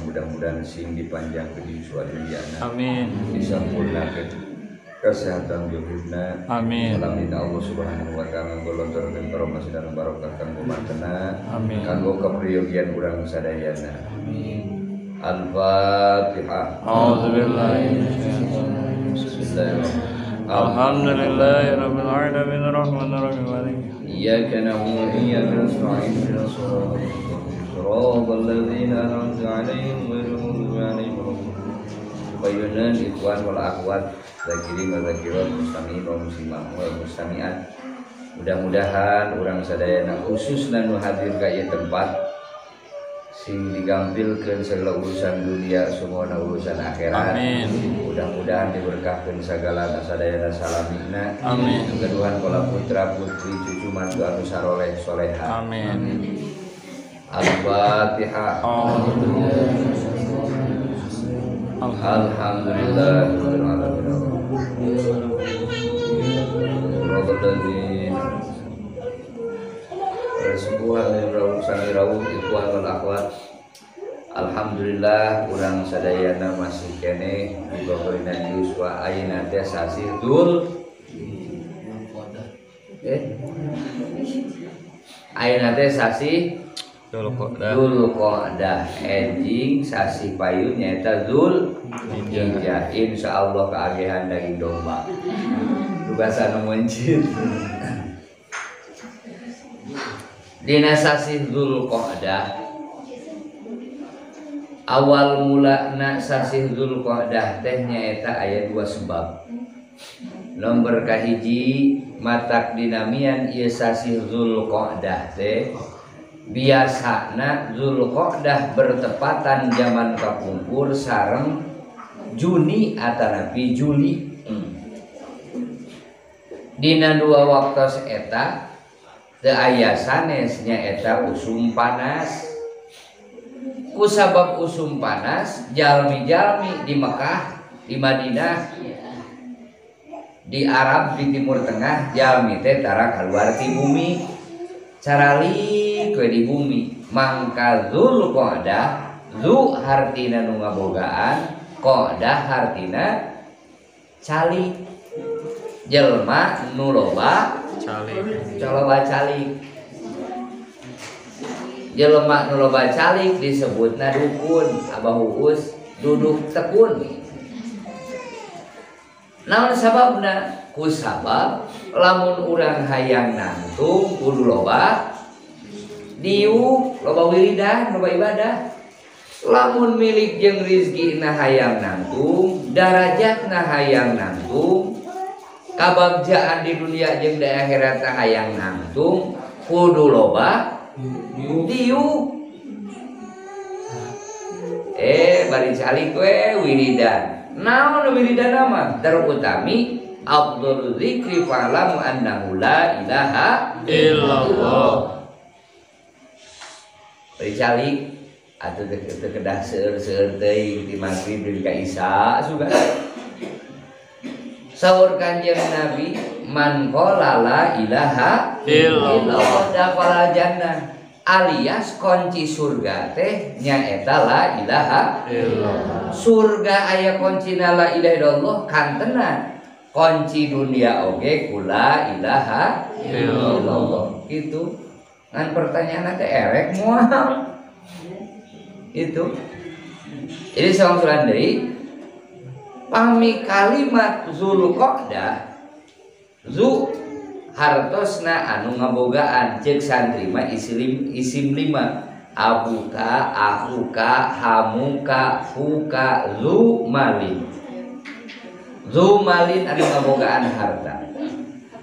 mudah-mudahan sing dipanjangkeun yuswa dunyana. Amin. Disampurnakeun kesehatan juhudna. Amin. Alhamdulillah Allah Subhanahu wa taala ngolontorkeun karomah dan barokah kanggo mantena. Amin. Kanggo kapriyogian urang sadayana. Amin. Al-Fatihah. A'udzubillahi minasyaitonir rajim. Bismillahirrahmanirrahim. Alhamdulillahirabbil alamin arrahmanir rahim maliki iyyaka na'budu wa iyyaka nasta'in ihdinas siratal mustaqim siratal ladzina an'amta 'alaihim ghairil maghdubi 'alaihim waladdallin. Bayunan ikhwan wal akhwat zakirin wa zakirat mustami'in wa muslimat wa mustami'at. Mudah-mudahan urang sadayana khususna nu hadir ka ieu tempat sing digampilkeun segala urusan dunia semua urusan akhirat. Amin. Mudah-mudahan diberkahkeun sagala sadayana salamina. Amin. Keduhan pola putra putri cucu mantu anu saroleh soleha. Amin. Al-Fatihah. Alhamdulillahirabbil alamin. Alhamdulillah urang sadayana masih keneh dibabarina yuswa ayeuna teh sasih Dzul ayeuna teh sasih Dzulqa'dah enjing sasih payun nyaeta Dzulhijjah. Insyaallah kaagehan daging domba tugasan nu mencit. Dina sasih Dzulqa'dah awal mulana sasih Dzulqa'dah teh nyaeta aya dua sebab. Nomor kahiji matak dinamian ieu sasih Dzulqa'dah teh biasana Dzulqa'dah bertepatan zaman kapungkur sareng Juni atanapi Juli. Dina dua waktos eta teu aya sanes nyaeta usum panas. Kusabab usum panas jalmi-jalmi di Mekah, di Madinah, di Arab, di Timur Tengah jalmi teh tara kaluar ti bumi, caralik we di bumi. Mangka Dzulqa'dah, zu hartina nu ngabogaan, qa'dah hartina calik. Jelma nu loba calik, loba calik. Jelema nu loba calik disebutna dukun, abah uus duduk tekun. Naon sababna? Ku sabab lamun urang hayang nangtung kudu loba diuk, loba wiridan, loba ibadah. Lamun milik jeung rizkina hayang nangtung, darajatna hayang nangtung, kabagjaan di dunia jeung di akhirat hayang nangtung, kudu loba diuk. Bari calik we wiridan. Naon wiridan mah? Terutami afdhalu dzikri fa'lamu annahu la ilaha illallah. Bari calik atuh teu kedah seueur-seueur teuing ti magrib deui ka isya sugan. Saur Kanjeng Nabi man qala la ilaha illallah dakhala jannah, alias kunci surga teh nyaeta la ilaha illallah. Surga aya kuncina la ilaha illallah kantena kunci dunia oge ku la ilaha illallah. Itu ngan pertanyaan teh erek moal. Itu. Jadi sawangsulan deui pami kalimat Dzulqa'dah zu hartosna anu ngabogaan ceuk santri mah isim lima abuka ahuka hamuka fuka zu malin. Zu malin anu ngabogaan harta.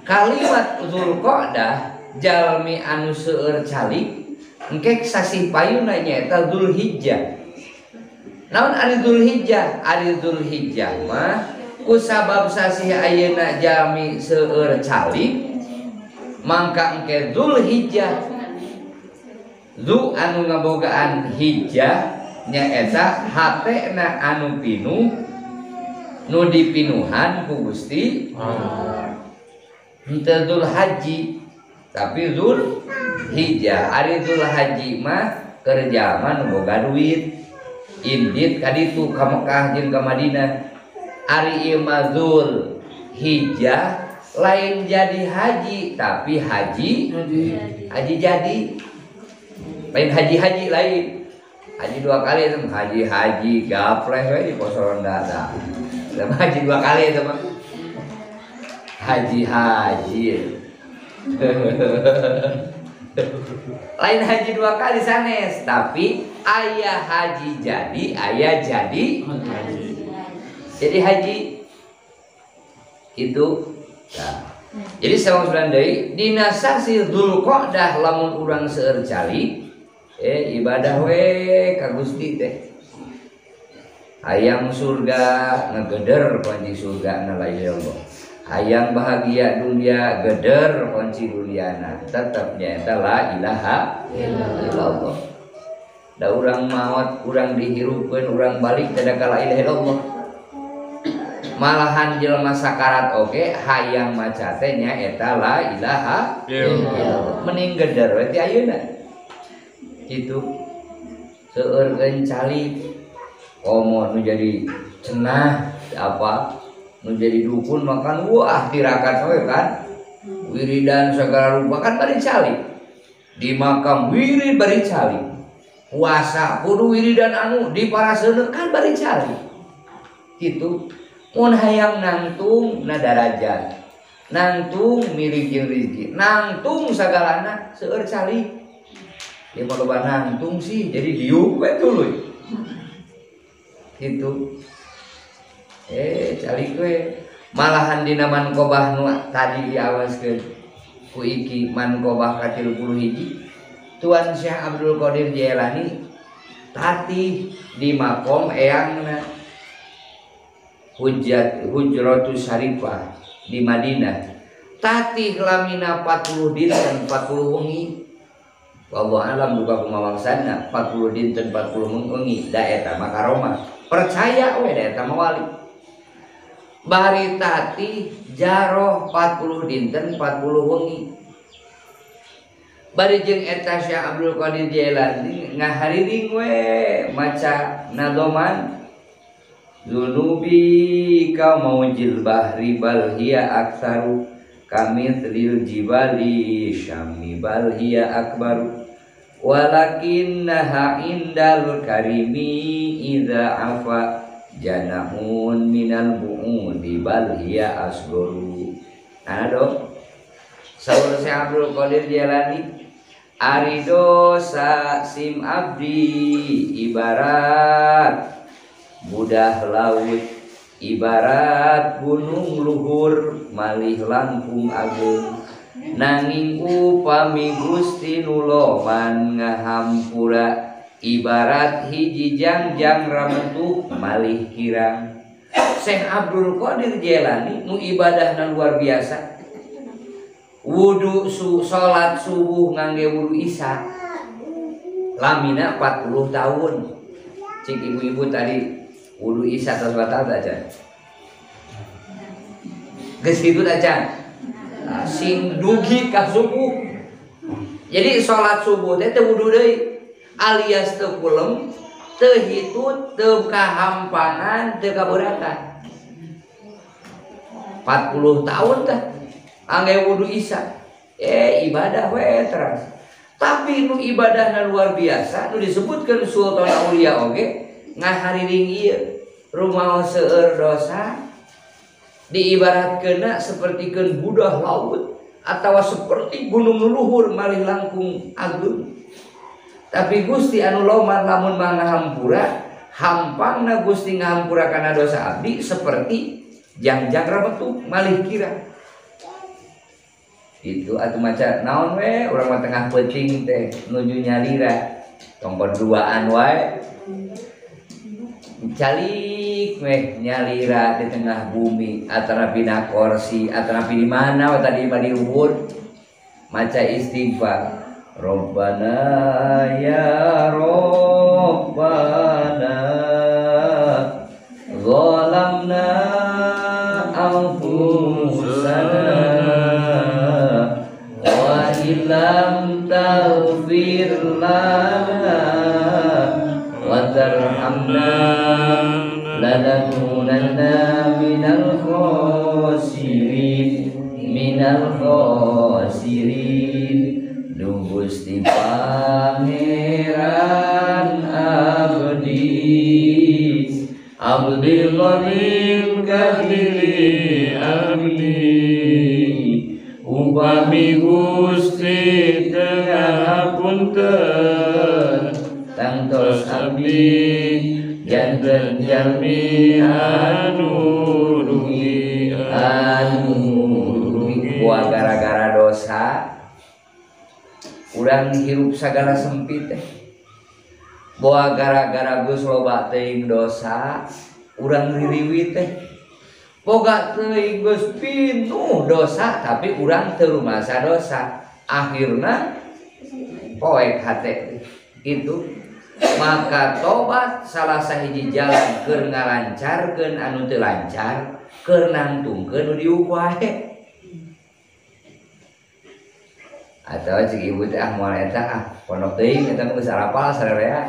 Kalimat Dzulqa'dah jalmi anu seueur calik engke sasih payuna nyaeta Dzulhijjah. Naon ari Dzulhijjah? Ari Dzulhijjah mah kusabab sasih ayeuna jalmi seueur calik mangka engke Dzulhijjah zu anu ngabogaan hijjah nyaeta hatena anu pinuh nu dipinuhan ku Gusti Allah. Henteu Dzulhaji tapi Dzulhijjah. Ari Dzulhaji mah keur jalma nu boga duit. Indit ka ditu ka Mekah jeung ka Madinah. Ari ieu mah Dzul Hijjah lain jadi haji tapi haji haji jadi. Lain haji-haji lain. Haji dua kali itu haji-haji gapleh we di pos ronda tah. Haji dua kali itu mah. Haji-haji. Lain haji dua kali sanes, tapi ayah haji jadi, ayah jadi haji. Jadi haji itu. Nah. Jadi sama deui dina sasi Dzulqa'dah lamun urang seueur calik ibadah we ka Gusti teh. Hayang surga ngegeder kunci surga na la ilaha illallah. Hayang bahagia dunia geder kunci duniana tetep nyaeta la ilaha illallah. Da urang maot urang dihirupkeun urang balik teh ka la ilaha illallah. Malahan jelema sakarat oge hayang maca teh nyaeta la ilaha illallah. Mending geder we ti ayeuna. Kitu. Seueur calik komo nu jadi cenah apa nu jadi dukun makan wah tirakat we kan wiridan segala rupa kan bari calik di makam wirid bari calik puasa kudu wiridan anu di paraseuneu kan bari calik kitu. Mun hayang nangtung na darajat nangtung milik jeung rezeki nangtung sagalana seueur calik ieu mah loba nangtung sih jadi diuk we tuluy gitu. Calik we malahan dina manqobah nu tadi diawaskeun ku iki manqobah ka 31 Tuan Syekh Abdul Qadir Jailani tati di makom eyangna Hujat Hujratus Syarifah di Madinah tati lamina 40 dinten 40 wengi. Wallahu alam duka kumawangsana 40 dinten 40 wengi da eta mah karomah percaya we da eta mah wali. Bari tati jaroh 40 dinten 40 wengi. Bari jeung eta Syekh Abdul Qadir Jailani ngahariring we maca nadoman dzunubi ka maujil bahri bal hiya aktsaru kamithlil jibali syami bal hiya akbaru walakinnaha indal karimi idza afa janahun minal bu'udi bal hiya asgharu. Nah dong saur Syekh Abdul Qadir Jailani ari dosa sim abdi ibarat budah laut ibarat gunung luhur malih langkung agung nanging upami Gusti nu loman ngahampura ibarat hiji jangjang ramentuh malih kirang. Syekh Abdul Qadir Jailani nu ibadahna luar biasa wudu salat subuh ngangge wudu isya lamina 40 tahun. Cik ibu-ibu tadi wudu isya tos batal aja geus kitu aja sing dugi ka subuh. Jadi salat subuh teh teu wudu deui alias teu kulem teu hitut teu kahampangan teu kaberatan 40 tahun teh angge wudu isya ibadah we teras. Tapi nu ibadahna luar biasa nu disebutkeun Sultan Aulia oge ngahariring ieu rumaos seueur dosa diibaratkeunna sapertikeun budah laut atawa seperti gunung luhur malih langkung agung. Tapi Gusti anu loman lamun mangahampura hampangna Gusti ngahampura kana dosa abdi seperti jangjang rametu malih kira. Itu atuh maca naon we urang mah tengah peuting teh nuju nyalira tong berduaan wae calik weh nyalira di tengah bumi atanapi na kursi atanapi di mana we tadi badi luhur maca istighfar Rabbana ya Rabbana zalamna anfusana wa illam taghfir lana wa tarhamna inna lanakunanna minal khosirin minal khosirin. Duh Gusti Pangeran abdi abdi dhalim kadiri abdi upami Gusti teu ngahapunten tangtos abdi janten jalmi anu rugi anu rugi. Wah, gara-gara dosa urang hirup sagala sempit teh. Boa gara-gara geus loba teuing dosa urang ririwit teh. Boga teuing geus pinuh dosa tapi urang teu rumasa dosa. Akhirna poek hate itu. Maka tobat salah sahiji jalan keur ngalancarkeun anu teu lancar, keur nangtungkeun nu diuk wae. Atau cik ibu teh ah moal eta ah pondok teuing eta mah geus arapal sarerea.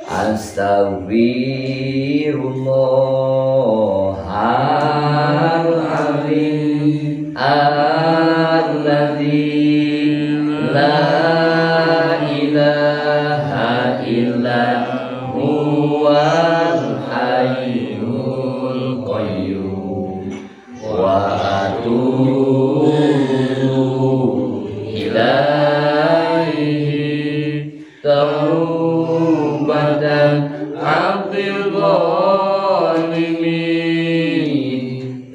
Astaghfirullahalazim alladzi la ilaha illa huwal hayyul qayyum wa atubu ilaihi taubatan abdil zalimin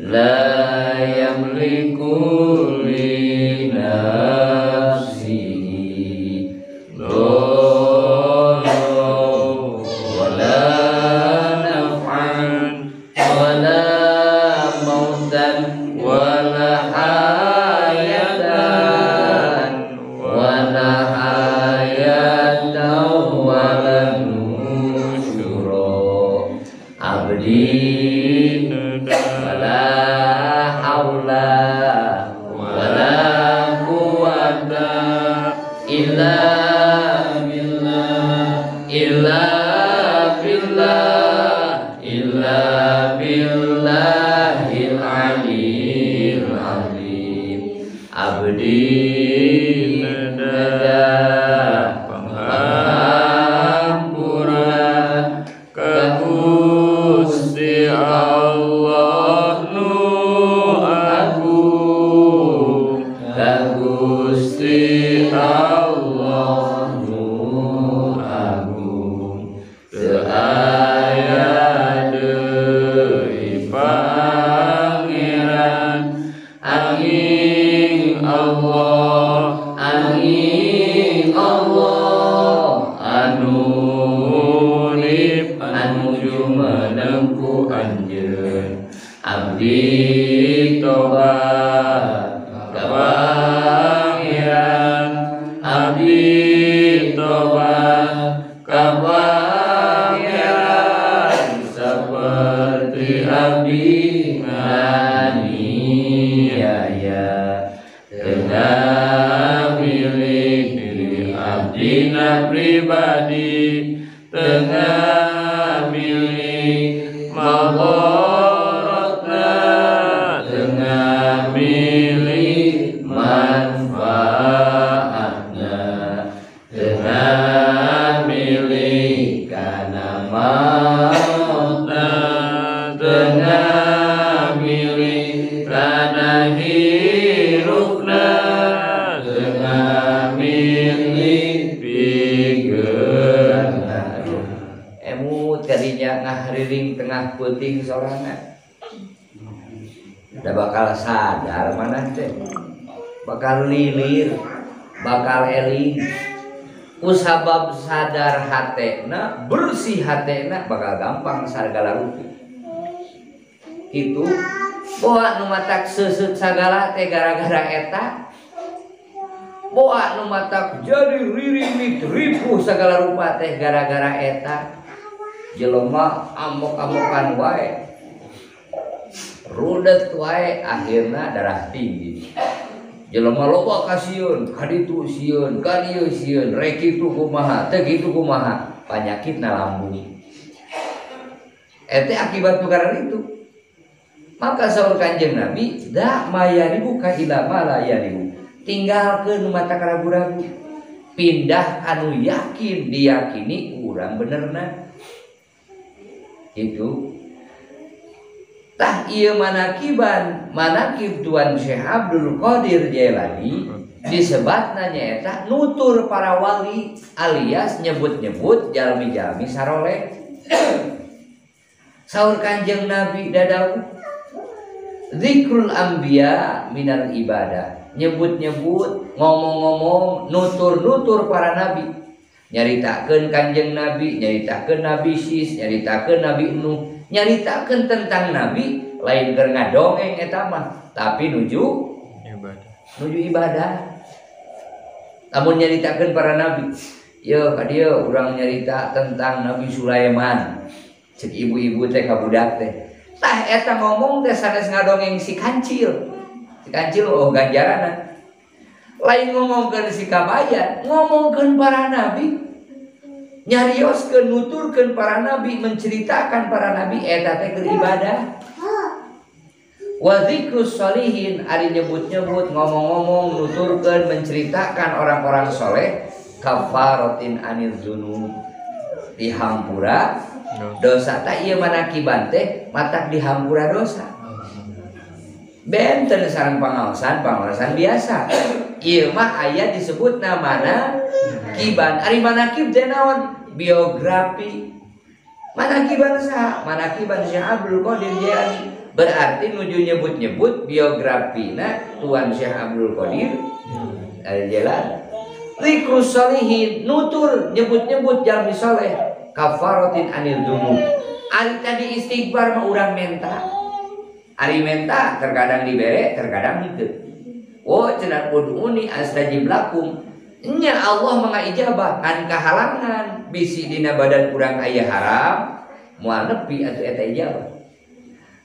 la yamliku li nafsihi dharran wala naf'an wala mautan wala hayatan wala hayatan wala nusyura. Abdi wala haula wala quwata illa billah illa billah illa billahil aliyil azim. Abdi nada pangampura ka Gusti Allah nu agung ka Gusti Allah nu agung. Teu aya deui pangeran angin Allah angin Allah anu urip anu jumeneng ku anjeun. Abdi tobat ka Pangeran abdi tobat ka Pangeran seperti abdi nganiaya tengah milik diri abdina pribadi tengah milik madharatna tengah milik manfaatna tengah milik kana mautna tengah milik kana hirupna tengah milik pikeun. Aduh, emut kadinya ngahriring tengah peuting sorangan. Da bakal sadar mana teh, bakal lilir, bakal eling. Kusabab sadar hatena, bersih hatena, bakal gampang sagala rupi. Itu boa nu matak seuseut sagala teh gara-gara eta. Boa nu matak jadi ririmit ripuh sagala rupa teh gara-gara eta. Jelema amok-amokan wae, rudet wae, akhirna darah tinggi. Jelema loba kasieun, ka ditu sieun, ka dieu sieun, rek kitu kumaha, teu kitu kumaha, panyakitna lambung. Eta akibat perkara itu. Maka saur Kanjeng Nabi, da mayaribu ka ila ma la yaribu. Tinggalkeun nu mata karagu-ragu. Pindah anu yakin diyakini urang benerna. Itu. Tah ieu manakiban, manakib Tuan Syekh Abdul Qadir Jailani disebatna nyaeta nutur para wali alias nyebut-nyebut jalmi-jalmi saroleh. Saur Kanjeng Nabi dadau zikrul anbiya minal ibadah, nyebut-nyebut, ngomong-ngomong, nutur-nutur para nabi, nyaritakeun Kanjeng Nabi, nyaritakeun Nabi Sis, nyaritakeun Nabi Nuh, nyaritakeun tentang nabi, lain keur ngadongeng eta mah, tapi nuju ibadah. Nuju ibadah. Lamun nyaritakeun para nabi, yeuh ka dieu urang nyarita tentang Nabi Sulaiman. Cek ibu-ibu teh ka budak teh. Tah eta ngomong teh sanes ngadongeng si kancil. Si kancil oh ganjaranna. Lain ngomongkeun si kabayan, ngomongkeun para nabi. Nyarioskeun, nuturkeun para nabi, menceritakan para nabi eta teh keur ibadah. Wa dzikrus sholihin ari nyebut-nyebut, ngomong-ngomong, nuturkeun, menceritakan orang-orang soleh kafaratin anil dzunub, dihampura dosa. Tak ieu manakiban teh matak dihampura dosa. Benten sareng pangaosan, pangaosan biasa. Ieu mah aya disebut namana kiban. Ari manakib teh naon? Biografi. Manakiban saha? Manakiban Syekh Abdul Qadir Jailani. Berarti nuju nyebut-nyebut biografina Tuan Syekh Abdul Qadir Jailani. Zikrus sholihin, nutur nyebut-nyebut jalmi soleh, kafaratin anil dzunub. Ari tadi istighfar mah urang menta. Ari menta terkadang dibere, terkadang henteu. Oh cenah ud'uni astajib lakum. Nya Allah mengaijabah ngan kahalangan bisi dina badan urang aya haram moal nepi atuh eta ijabah.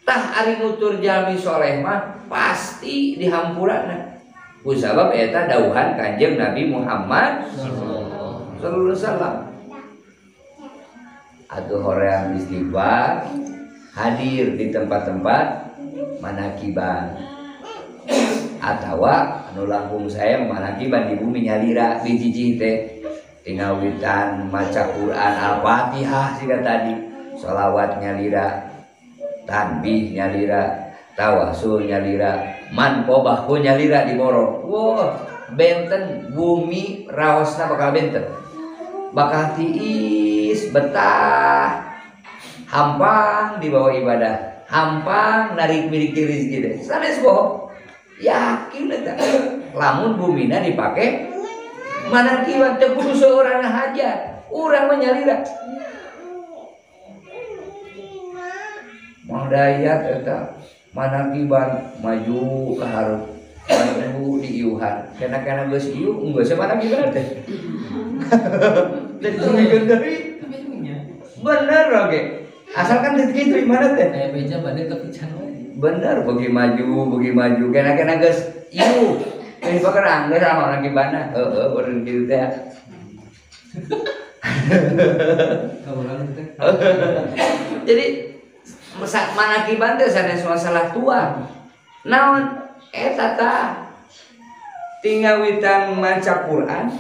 Tah ari nutur jalmi soleh mah pasti dihampurana. Kusabab eta dauhan Kanjeng Nabi Muhammad sallallahu alaihi wasallam. Atuh hoream istighfar hadir di tempat-tempat manakiban atawa anu langkung saya manakiban di bumi nyalira di jijih teh tinggal witan maca Quran Al-Fatihah siga tadi, sholawat nyalira, tanbih nyalira, tawasul nyalira, manqobah ku nyalira di borong. Wah, benten bumi raosna bakal benten, bakal tiis betah, hampang di bawah ibadah, hampang narik milik rezeki teh. Sanes bohong, yakin eta. Lamun bumina dipake manakiban teu kudu seorang hajat, urang mah nyalira. Mang Dayat eta manakiban maju ka hareup, maju diiuhan. Kena-kena geus ieu geus manakiban teh. Jadi cumikeun deui. Bener oge. Asalkan kitu gimana teh? Aya beja bade kepican we. Bener bagi maju, kena-kena geus ieu. Geus bakerang geus manakibanna. Heeh, bener kitu teh. Kaurang teh. Jadi manakiban teh sanes masalah tua. Naon eta tah tinggal witan maca Quran,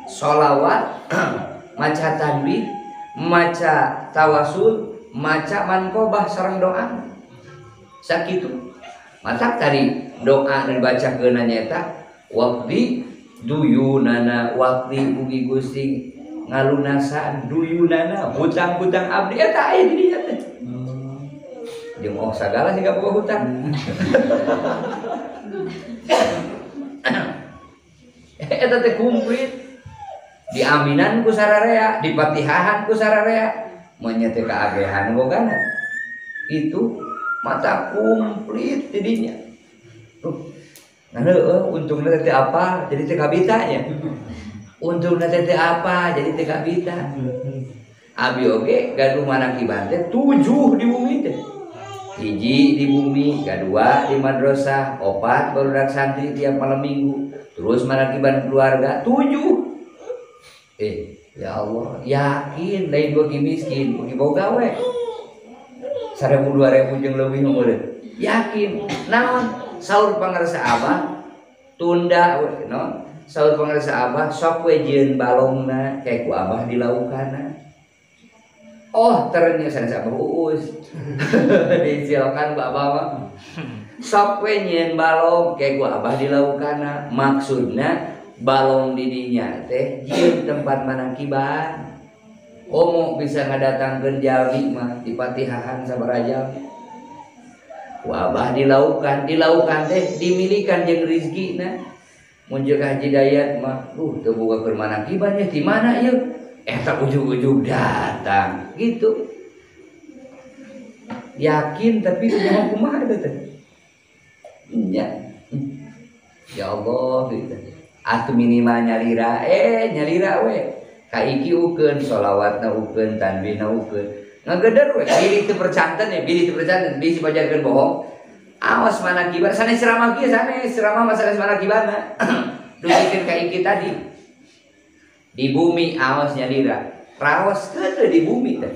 sholawat, maca tanbih, maca tawasul, maca manqobah sareng doa. Sakitu. Matak tadi doa nu dibacakeun nyaeta waqdi duyunana, waqdi ugi Gusti ngalunasan duyunana hutang-hutang abdi eta aya di dinya teh. Jeung oh sagala siga boga hutang. Eta teh komplit. Diaminan ku sararea, dipatihahan ku sararea, monya teh kaagehan bogana. Itu mata komplit didinya. Nah heueuh untungna teh apa? Jadi teh kabitanya. Untungna teh apa? Jadi teh kabita. Abi oge gaduh manakiban teh 7 di bumi teh. Hiji di bumi, kedua di madrasah, opat barudak santri tiap malam minggu, terus manakiban keluarga 7. Ya Allah, yakin lain bagi miskin, bagi boga we. 1000 2000 jeung leuwih meureun. Yakin. Naon saur pangarsa abah tunda we, naon? Saur pangarsa abah sok we jieun balongna kayak ku abah dilaukana. Oh, ternyata sanes abah uus. Disilokan ku abah mah. Sok we nyieun balong kayak ku abah dilaukana. Maksudna balong di dinya teh jieun tempat manakiban. Komo bisa ngadatangkeun jalmi mah dipatihahan sabaraha jalmi. Ku abah dilaukan, dilaukan teh dimilikan jeung rezekina. Mun jeung Haji Dayat mah, teu boga keur manakiban nya di mana ieu? Eta ujug-ujug datang gitu. Yakin tapi kumaha kumaha eta teh. Nya. Ya Allah gitu. Atuh minimal nyalira, nyalira we. Ka iki ukeun sholawatna ukeun tanbihna ukeun. Ngageder we, bilih teu percanten ya, bilih teu percanten, bilih dipajarkeun bohong. Awas manakiban, sanes ceramah kieu sanes ceramah mah sanes manakibana. Dugikeun ka iki tadi. Di bumi awas nyalira, raos keun di bumi teh.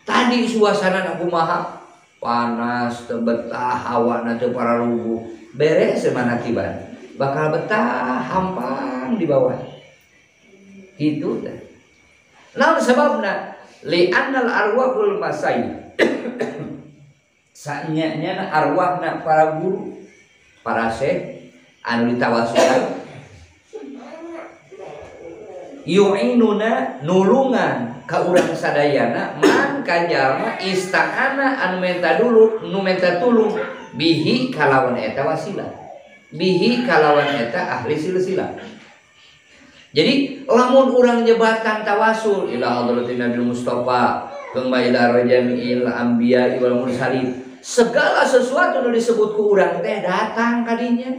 Tadi suasana kumaha? Panas, teu betah, hawana teu pararuguh. Beres manakiban, bakal betah hampang di bawah. Gitu teh. Naon sababna? Li annal arwahul masai. Sanya-nyana arwahna para guru, para syekh anu ditawasulan yu'inuna nulungan ka urang sadayana man ka jalma ista'ana anu menta dulu nu menta tulung bihi kalawan eta wasilah, bihi kalawan eta ahli silsilah. Jadi lamun urang nyebatan tawasul ila hadratin Nabi Mustafa kema ila rajamiil anbiya wal mursalin, segala sesuatu nu disebut ku urang teh datang kadinya,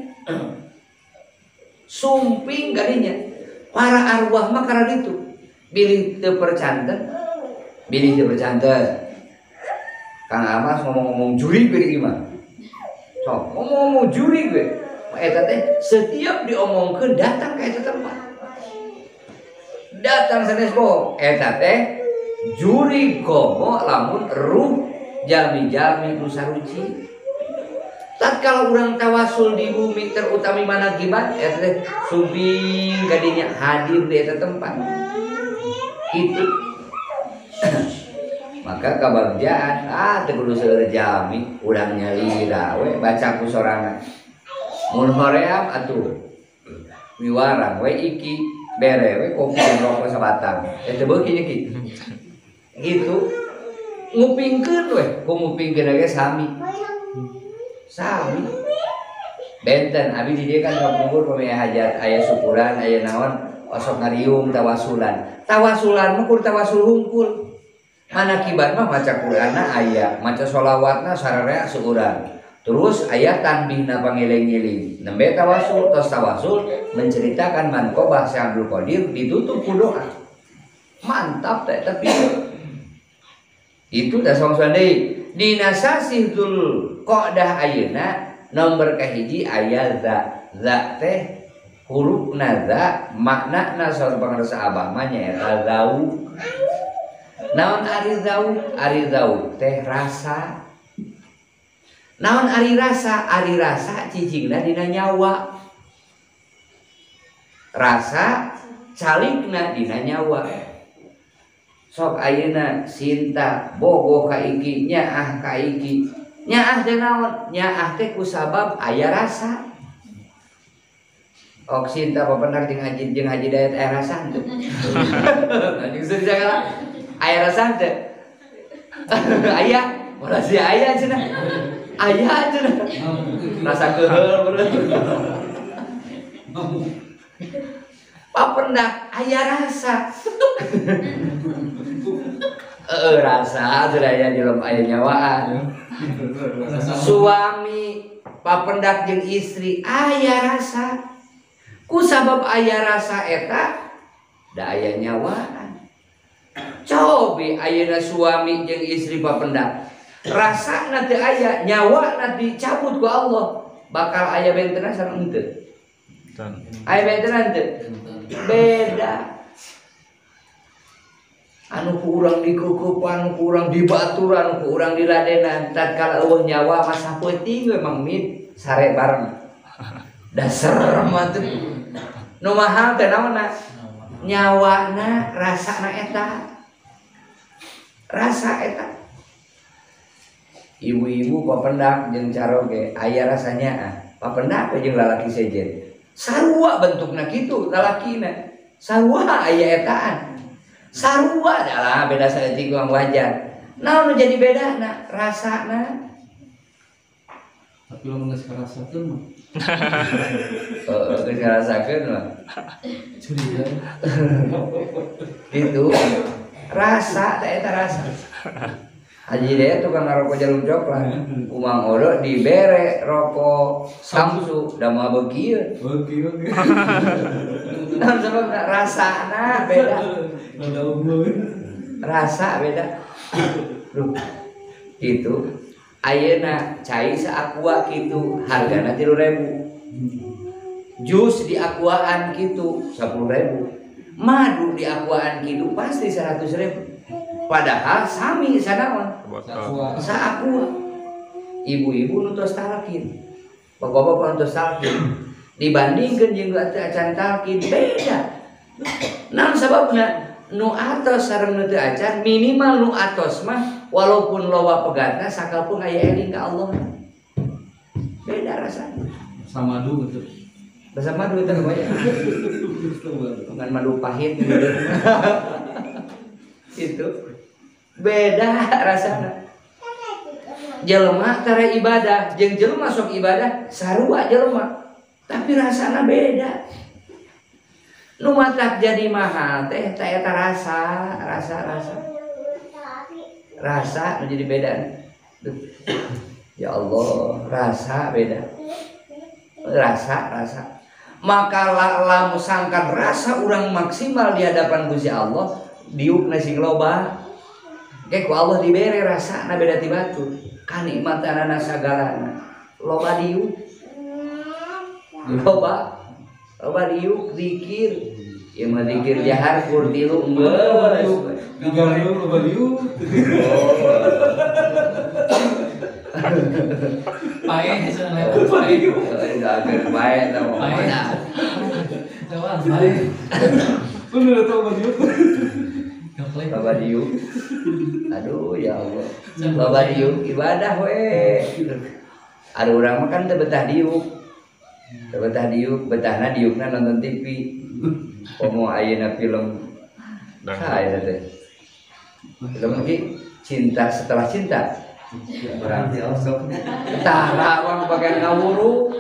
sumping kadinya. Para arwah mah karena itu bilih teu percanten, bilih teu percanten. Kang Amas ngomong-ngomong juri beri mah. Sok ngomong-ngomong juri gue. Eta teh setiap diomongkeun datang ka eta tempat. Datang sanes bohong. Eta teh juri komo lamun ruh jalmi-jalmi nu saruci. Tatkala urang tawasul di bumi terutami manakiban eta teh sumping kadinya hadir di eta tempat. Itu. Maka kabagjaan teu kudu seueur jalmi urang nyalira we baca ku sorangan. Mun hoream atuh miwarang we iki bere we kopi jeung rokok sabatang. Eta beuki nya ki. Gitu. Ngupingkeun we, ku ngupingkeun ge sami. Sami. Benten abi di dieu kan kapungkur pami hajat aya syukuran aya naon osok ngariung tawasulan. Tawasulan mah kur tawasul hungkul. Manakiban mah maca Qur'anna aya, maca sholawatna sararea seueuran. Terus aya tanbihna pangiling-iling. Nembe tawasul, tos tawasul menceritakan manqobah Syekh Abdul Qadir ditutup ku doa. Mantap teh tapi itu dah song deui. Dina sasih Dzul Qa'dah ayeuna nomor kahiji aya za. Za teh hurufna za, maknana saur pangarsa abah mah nyaeta zau. Naon ari zau? Ari zau teh rasa. Naon ari rasa? Ari rasa cicingna dina nyawa. Rasa calikna dina nyawa. Sok ayeuna cinta bogoh ka iki, nyaah ka iki. Nyaah teh naon? Nyaah teh kusabab aya rasa. Ok cinta papendak jeung Haji Dayat aya rasa henteu. Anjing seuri sagala. Aya rasa henteu? Aya, ulah si aya cenah. Aya cenah. Rasa keuheul bener. Papendak aya rasa. Rasa sudah aya jelema aya nyawaan. Suami papendak jeung istri aya rasa. Ku sabab aya rasa eta da aya nyawaan. Cobi ayeuna suami jeung istri papendak. Rasana teu aya, nyawana dicabut ku Allah, bakal aya bentenan sareng henteu. Aya bentenan teu? Beda. Anu ku urang dikukupan, ku urang dibaturan, ku urang diladenan, tatkala eueuh nyawa mah sapeuting we Mang Mid sare bareng. Dasar mah teh. Nu mahal teh naonna? Nyawana, rasana eta. Rasa eta. Ibu-ibu papendak jeung caroge aya rasanya papendak we jeung lalaki sejen. Sarua bentukna kitu lalakina. Sarua aya etaan. Sarua adalah beda saeutik mah wajar. Naon nu jadi bedana? Rasana. Tapi lamun geus karasakeun mah. Heeh, geus ngarasakeun mah. Curiga. Gitu. Rasa teh eta rasa. Haji deh tukang ngarokok jarum coklat. Umang Odo dibere rokok Samsu da moal beukieun. Beukieun. Naon sababna rasana beda. Rasa beda. Duh. Gitu. Ayeuna cai saaqua kitu hargana 3.000. Jus di aquaan kitu 10.000. Madu di aquaan kitu pasti 100.000. Padahal sami sanaon saaqua. Ibu-ibu nu tos talkin, bapak-bapak nu tos talkin dibandingkeun jeung nu teu acan talkin beda. Naon sababna? Nu atos sareng nu teu acan minimal nu atos mah walaupun loba pegatna sakalpun aya eling ka Allah. Beda rasanya. Sama madu gitu. Rasa madu itu namanya. Bukan madu pahit gitu. Itu beda rasana. Jelema tara ibadah jeung jelema sok ibadah sarua jelema, tapi rasana beda. Nu matak jadi mahal teh ta eta rasa, rasa, rasa. Rasa nu jadi beda. Duh. Ya Allah, rasa beda. Rasa, rasa. Maka lamun sangkan rasa urang maksimal di hadapan Gusti Allah, diukna sing loba. Ge ku Allah dibere rasana beda ti batur. Kanikmatanana sagalana. Loba diuk. Loba. Loba diuk zikir. Ieu mah zikir jahar kur tilu geus. Digaruk loba diuk. Pae cenah lewat pae. Agar pae tah mah. Lewat pae. Bener tau loba diuk. Loba diuk. Aduh ya Allah. Loba diuk ibadah we. Aduh urang mah kan teu betah diuk. Teu betah diuk, betahna diukna nonton TV. Komo ayeuna film saha eta teh? Film ki Cinta Setelah Cinta. Berarti osok. Tah lawang bagian ngawuru.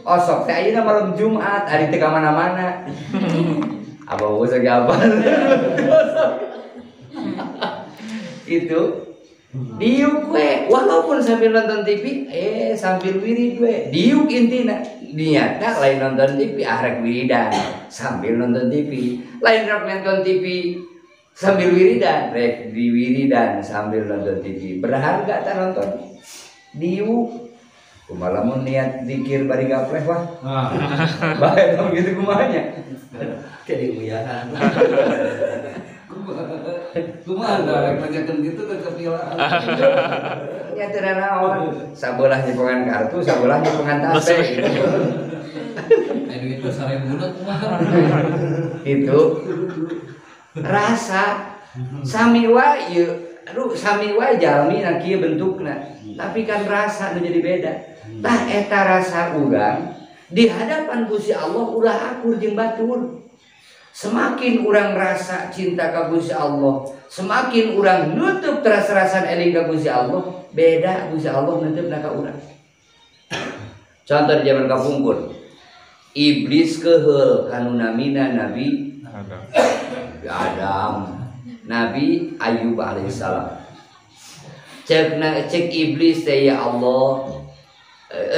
Osok teh ayeuna malam Jumat, ari teu ka mana-mana. Apa usah ge apa? Itu diuk we, walaupun sambil nonton TV, sambil wirid we, diuk intina. Niatna lain nonton TV, ah rek wiridan sambil nonton TV. Lain rek nonton TV sambil wiridan, rek diwiridan sambil nonton TV. Berharga tak nonton. Diuk. Kumaha lamun niat zikir bari gapleh wah. Bae tong gitu kumahanya. Jadi uyahan. Kumaha da rek nanyakeun kitu teh kepilaan. Nya teu naon. Sabelah nyepongan kartu, sabelah nyepongan tasbih gitu. Aya duit 1000 kumaha. Itu rasa sami wae ieu. Aduh sami wae jalmi na kieu bentukna. Tapi kan rasa nu jadi beda. Tah eta rasa urang di hadapan Gusti Allah ulah akur jeung batur. Semakin urang rasa cinta ka Gusti Allah, semakin urang nutup teras-terasan eling ka Gusti Allah, beda Gusti Allah nutupna ka urang. Contoh di zaman kapungkur, iblis keheul kanu namina Nabi Adam, Nabi Ayub alaihissalam. Cek iblis teh ya Allah,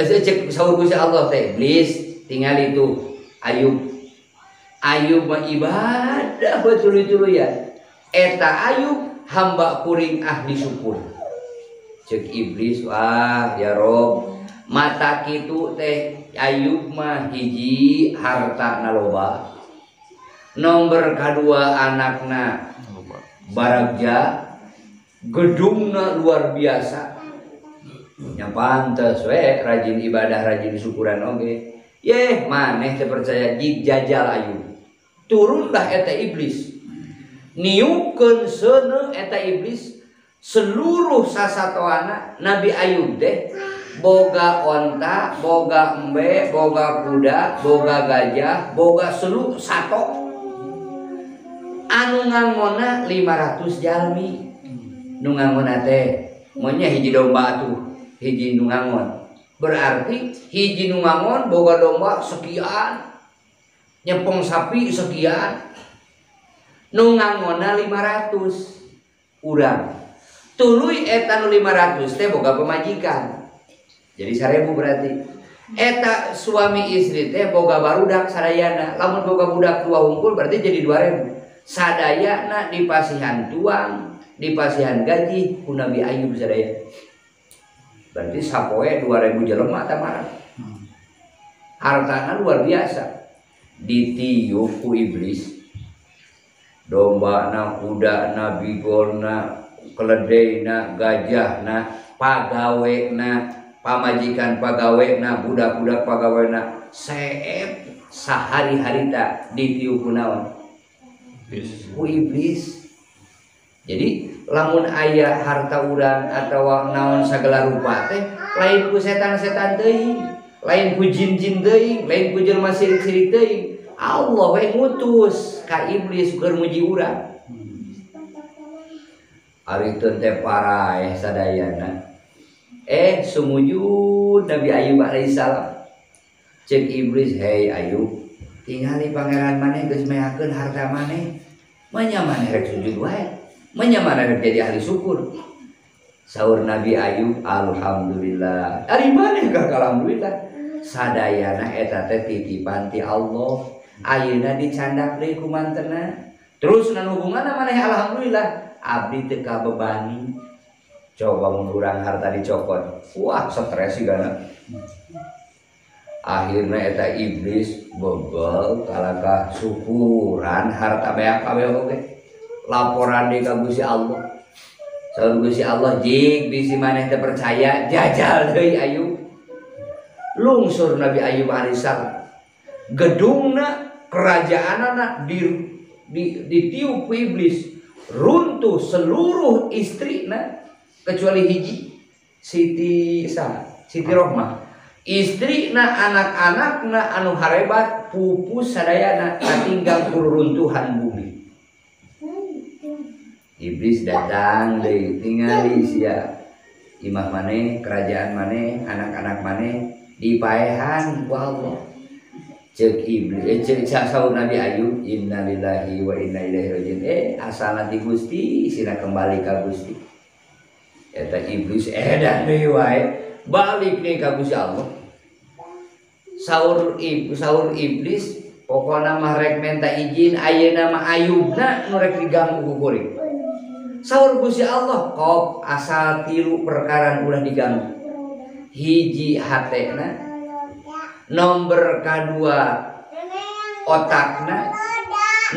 cek saur Gusti Allah teh iblis tinggal itu Ayub. Ayub mah ibadah betul-betul ya. Eta Ayub hamba kuring ahli syukur. Cek iblis, wah ya Rob, mata kitu teh Ayub mah hiji hartana loba. Nomor kadua anakna baragja, gedungna luar biasa. Nya pantes we rajin ibadah, rajin syukuran oge. Yeh, maneh teu percaya jig jajal Ayub. Turunlah eta iblis. Niupkeun seuneu eta iblis seluruh sasatoana Nabi Ayub teh boga onta, boga embe, boga kuda, boga gajah, boga seluruh sato. Anu ngangona 500 jalmi. Nu ngangona teh monya hiji domba tuh, hiji nu ngangon. Berarti hiji nu ngangon boga domba sekian, nyepong sapi sekian. Nu ngangona 500 urang. Tuluy eta nu 500 teh boga pemajikan. Jadi 1000 berarti. Eta suami istri teh boga barudak sadayana. Lamun boga budak dua hungkul berarti jadi 2000. Sadayana dipasihan tuang, dipasihan gaji ku Nabi Ayub sadaya. Berarti sapoe 2000 jelema tah. Hartana luar biasa. Ditiup ku iblis. Dombana, kudana, bigolna, keledaiना, gajahna, pagawena, pamajikan pagawena, budak-budak pagawena, seep sahari-harita ditiup ku naon? Ku iblis. Jadi lamun aya harta urang atawa naon sagala rupa teh lain ku setan-setan teuing, lain ku jin-jin teuing, lain ku jelema sirik-sirik teuing. Allah we ngutus ka iblis keur muji urang. Ari teu teh paraeh sadayana. Sumujud Nabi Ayub alaihissalam. Cek iblis, "Hei Ayub, tingali pangeran maneh geus meakeun harta maneh. Manya maneh rek sujud wae. Manya maneh rek jadi ahli syukur." Saur Nabi Ayub, "Alhamdulillah." Ari maneh ka alhamdulillah. Sadayana eta teh titipan ti Allah. Ayeuna dicandak deui ku mantena. Terus nan hubunganna maneh alhamdulillah. Abdi teu kabebani. Coba mun urang harta dicokot, wah stres sigana. Akhirna eta iblis bebel kalakah syukuran harta beak kabeh oge. Laporan deui ka Gusti Allah. Saur Gusti Allah, jig bisi maneh teu percaya jajal deui Ayub. Lungsur Nabi Ayub alaihissalam. Gedungna kerajaanana ditiup ku iblis. Runtuh seluruh istrina kecuali hiji Siti Siti Rohmah. Istrina, anak-anakna anu harebat pupus sadayana katinggal kuruntuhan bumi. Iblis datang deui tingali sia imah maneh, kerajaan maneh, anak-anak maneh dipaehan ku Allah. Cek iblis, cek saur Nabi Ayub, innalillahi wa inna ilaihi rajiun. Asalna ti Gusti, sina kembali ka Gusti. Eta iblis edan deui wae, balik deui ka Gusti Allah. Saur iblis pokona mah rek menta izin ayeuna mah Ayubna nu rek diganggu ku kuring. Saur Gusti Allah, kop asal tilu perkara ulah diganggu. Hiji hatena, nomor kadua otakna,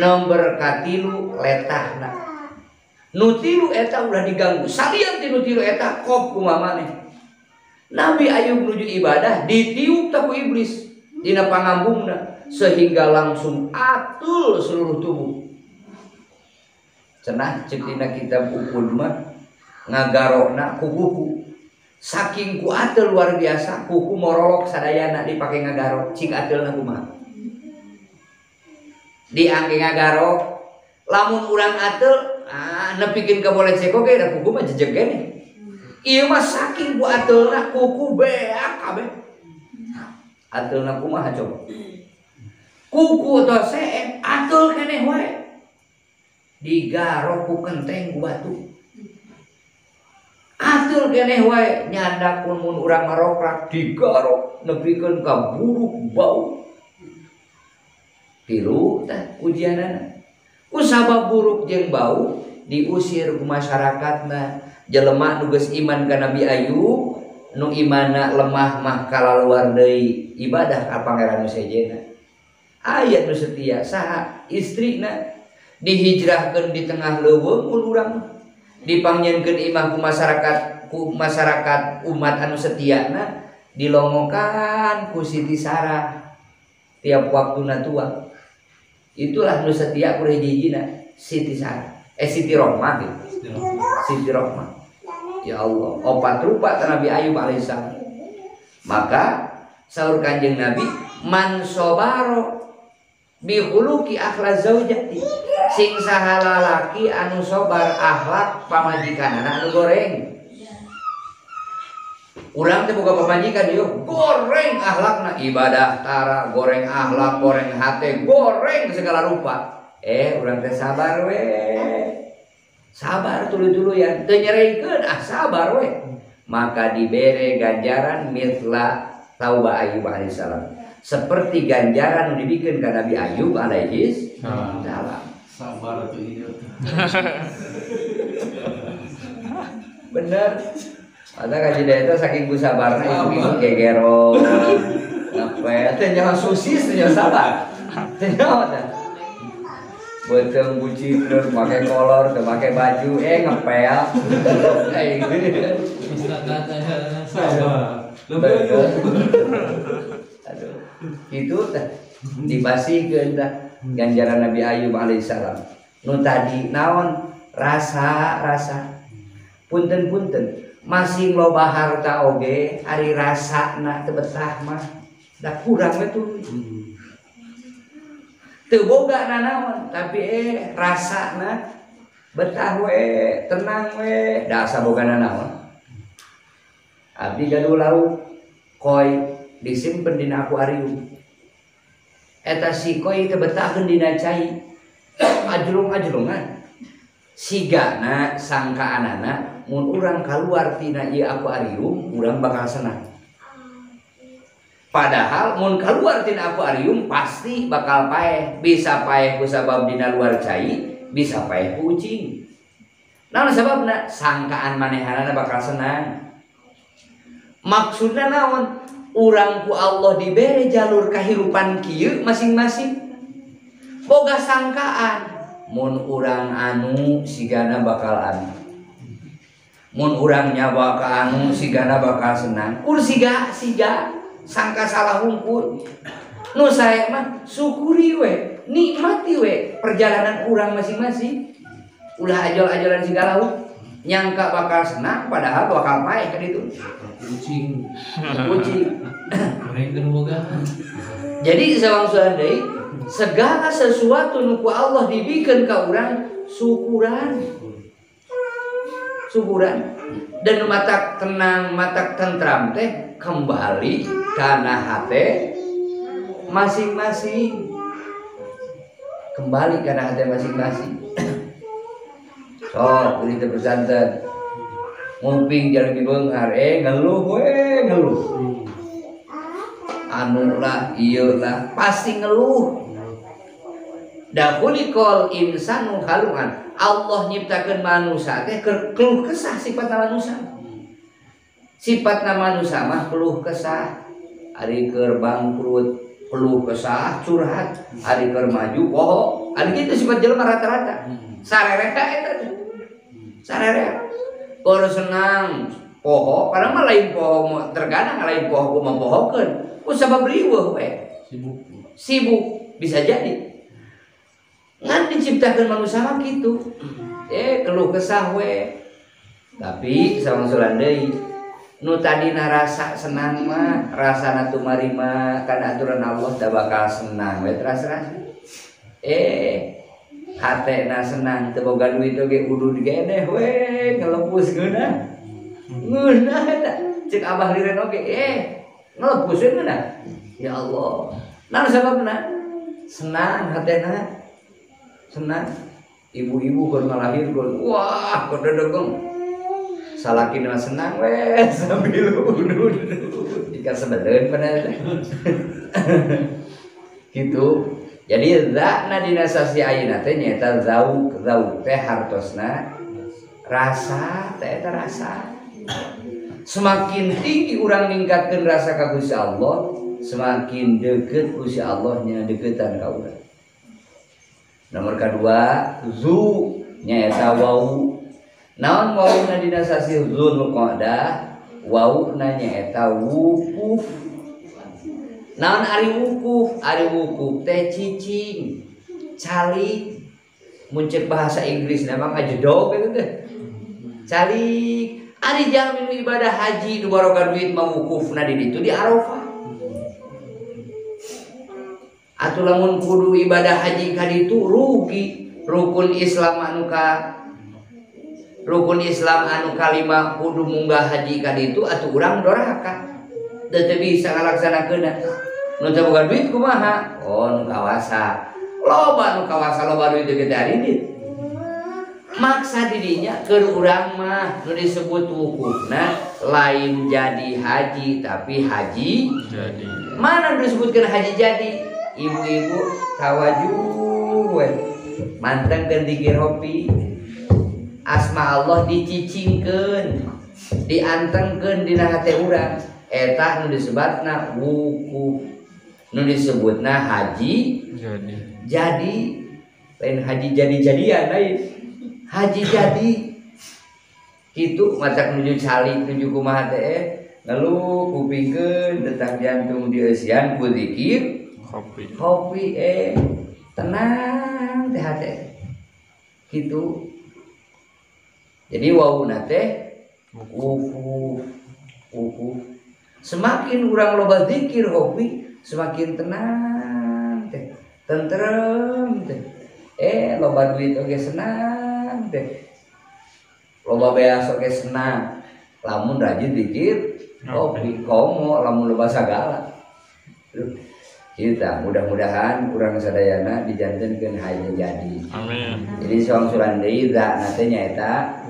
nomor katilu letahna. Nu tilu eta ulah diganggu. Salian ti nu tilu eta kop kumaha maneh. Nabi Ayub nuju ibadah ditiup tah ku iblis dina pangambungna sehingga langsung atul seluruh tubuh. Cenah ceuk dina kitab Uqud mah ngagarokna ku kuku. Saking ku atel luar biasa, kuku morolok sadayana dipake ngagarok, cik atelna kumaha. Diangge ngagarok, lamun urang atel, nepikeun ka boleh ceko ge da kuku mah jejeg keneh. Ieu mah saking ku atelna kuku beak kabeh. Atelna kumaha coba? Kuku tos seep atel keneh wae. Digarok ku kenteng ku batu. Atul keneh wae nyandak mun urang marokrak digarok nepikeun ka buruk bau. Tilu tah ujianana. Ku sabab buruk jeung bau Diusir ku masyarakatna. Jelema nu geus iman ka Nabi Ayub, nu imanna lemah mah kalaluar deui ibadah ka pangeran nu sejenna. Aya nu setia saha? Istrina dihijrahkeun di tengah leuweung mun urang dipangnyieunkeun imah ku masyarakat umat anu setiana dilongokan ku Siti Sarah tiap waktuna tua. Itulah nu setia ku hiji-hijina Siti Sarah. Siti Rohmah gitu. Siti Rohmah. Ya Allah, opat rupa Nabi Ayub alaihissalam. Maka saur Kanjeng Nabi man sobaro bi khuluqi akhlaq zaujati, sing saha lalaki anu sobar akhlak pamajikanana anu goreng. Urang teh boga pamajikan ieu goreng akhlakna, ibadah tara, goreng akhlak, goreng hate, goreng segala rupa. Urang teh sabar we. Sabar tuluy-tuluyan, teu nyereikeun, ah sabar we. Maka dibere ganjaran mitla tauba Ayub alaihissalam. Seperti ganjaran nu dibikeun ka Nabi Ayub alaihi salam. Sabar atuh ieu. Bener. Ada kaji eta saking ku sabarna ibu-ibu gegero. Ngapel teh nyaho susis teh nyaho sabar. Teh nyaho teh. Beuteung bucit terus make kolor, teu make baju, ngepel. Sabar. Aduh, itu teh dibasihkeun teh ganjaran Nabi Ayub alaihissalam. Nu tadi naon rasa-rasa punten-punten masing loba harta oge ari rasana teu betah mah da kurang we tuh. Teu boga nanaon tapi rasana betah we, tenang we, da asa boga nanaon. Abdi gaduh lauk koi disimpen dina akuarium. Eta si koi teu betahkeun dina cai. Ajlung-ajlungan. Sigana sangkaanana mun urang kaluar tina ieu akuarium urang bakal senang. Padahal mun kaluar tina akuarium pasti bakal paeh, bisa paeh ku sabab dina luar cai, bisa paeh ku ucing. Naon sababna? Sangkaan manehanana bakal senang. Maksudna naon? Urang ku Allah dibere jalur kahirupan kieu masing-masing. Boga sangkaan mun urang anu sigana bakal anu, mun urang nyawa ka anu sigana bakal senang. Kur siga siga sangka salah hungkul. Nu sae mah syukuri we, nikmati we perjalanan urang masing-masing. Ulah ajol-ajolan segala nyangka bakal senang padahal bakal paeh ka ditu. Kucing. Kucing. Gorengkeun boga. Jadi sawangsulan deui segala sesuatu nu ku Allah dibikeun ka urang syukuran. Syukuran dan matak tenang, matak tentram teh kembali kana hate masing-masing. Kembali kana hate masing-masing. Sok beli teh besanten. Nguping jalmi beunghar ngeluh we ngeluh. Anu lah ieu lah pasti ngeluh. Dahulikol insanu haluan. Allah nyiptakeun manusia teh keluh kesah sifatna manusia. Sifatna manusia mah keluh kesah. Ari keur bangkrut keluh kesah curhat, ari keur maju poho. Ari kitu sifat jelema rata-rata. Sarerea eta teh. Sarerea. Keur senang poho, padahal mah lain poho terkadang lain poho ku mampohokeun. Ku sabab riweuh we. Sibuk. Sibuk bisa jadi. Ngan diciptakan manusia mah gitu. Keluh kesah we. Tapi sawangsulan deui nu tadina rasa senang mah rasana tumarima kana aturan Allah da bakal senang we teras-rasa. Hatena senang teu boga duit oge udud geneh we ngelepus geunah. Ngeunah eta ceuk abah liren oge ngelepus we ngeunah. Ya Allah. Naon sababna? Senang hatena. Senang ibu-ibu keur ngalahirkeun wah kododogong salakina senang we sambil udud ikan sebeleun pada gitu. Jadi zakna dina sasi ayeuna teh nyaeta zauk, zauk teh hartosna rasa, teh eta rasa. Semakin tinggi urang ningkatkeun rasa ka Gusti Allah, semakin deukeut Gusti Allah nya deuketan ka urang. Nomor kedua, zu nyaeta wau. Naon wauna dina sasi Dzulqa'dah? Wauna nyaeta wukuf. Naon ari wukuf? Ari wukuf teh cicing, calik. Mun ceuk bahasa Inggris memang ajedog gitu teh. Calik. Ari jalmi nu ibadah haji nu baroga duit mah wukufna di ditu di Arafah. Atuh lamun kudu ibadah haji ka ditu rugi. Rukun Islam anu ka rukun Islam anu kalima kudu munggah haji ka ditu atuh urang doraka. Teu bisa ngalaksanakeunna. Nu teu boga duit kumaha? Oh, nu kawasa. Loba nu kawasa loba duit teh aridit. Maksa dirinya keur urang mah nu disebut wukufna lain jadi haji tapi haji jadi. Mana nu disebutkeun haji jadi? Ibu-ibu tawajuh we. Mantengkeun zikir hopi. Asma Allah dicicingkeun, diantengkeun dina hate urang. Eta nu disebutna wukuf, nu disebutna haji jadi. Jadi lain haji jadi-jadian lain. Haji jadi kitu macak nuju calik nuju kumaha teh lalu kupingkeun detak jantung dieusian ku zikir kopi. Kopi tenang teh hate kitu. Jadi wauna teh wukuf, wukuf. Semakin urang loba zikir hobi, semakin tenang teh, tentrem teh. Loba duit oge senang teh. Loba beas oge senang. Lamun rajin zikir hobi, komo lamun loba sagala. Kita mudah-mudahan urang sadayana dijantenkeun haji jadi. Amin. Jadi sawangsulan deui zakna teh nyaeta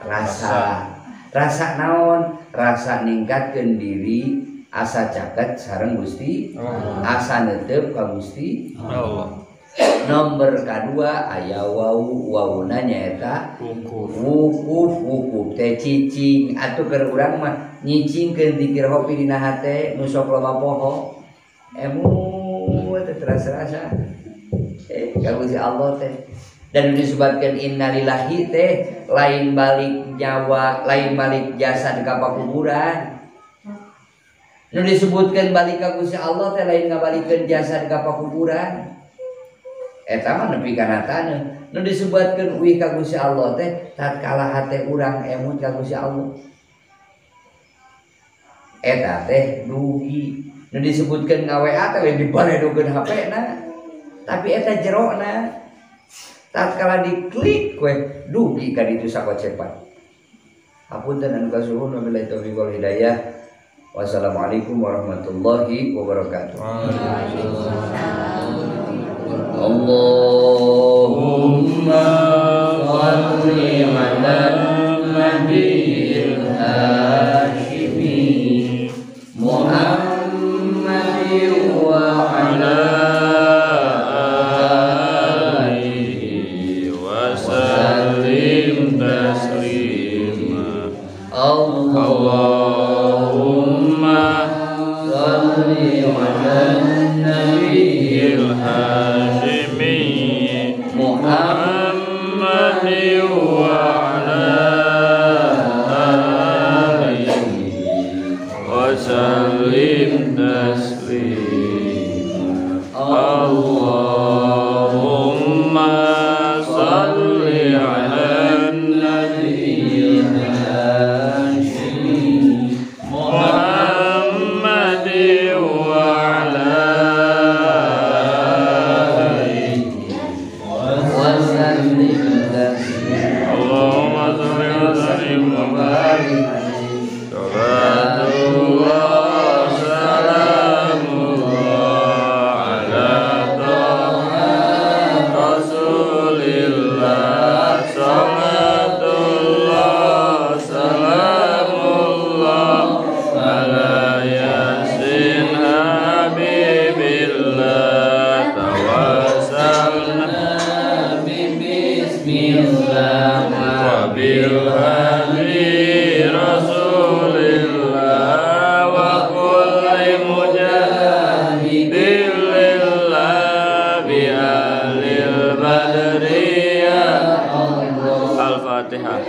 rasa. Rasa naon? Rasa ningkatkeun diri asa caket sareng Gusti, asa neuteup ka Gusti Allah. Nomor kadua aya wau, wauna nyaeta wukuf. Wukuf, wukuf teh cicing. Atuh keur urang mah nyicingkeun zikir hopi dina hate nu sok loba poho. Emu teh terasa-rasa. Ka Gusti Allah teh. Dan disebutkan innalillahi teh lain balik nyawa, lain balik jasad ka pakuburan. Nu disebutkan balik ka Gusti Allah teh lain ngabalikeun jasad ka pakuburan. Eta mah nepi kana taneuh. Nu disebutkeun uih ka Gusti Allah teh tatkala hate urang emut ka Gusti Allah. Eta teh dugi. Nu disebutkeun ngaWA teh lain dibaredokeun HP-na. Tapi eta jerona. Tatkala diklik we dugi ka ditu sakocepan. Hapunten anu kasuhun, wabillahi taufiq wal hidayah. Wassalamualaikum warahmatullahi wabarakatuh. Allahumma shalli ala nabiyil hasyimi Muhammadin wa ala alihi wa sallim taslima. Allahumma shalli ala nabiyil hasyimi Muhammadin wa ala alihi wa sallim taslima. Allahumma shalli ala nabiyil hasyimi bil hadi Rasulillah wa kulli mujahidin lillah bi ahlil badri ya Allah. Al-Fatihah.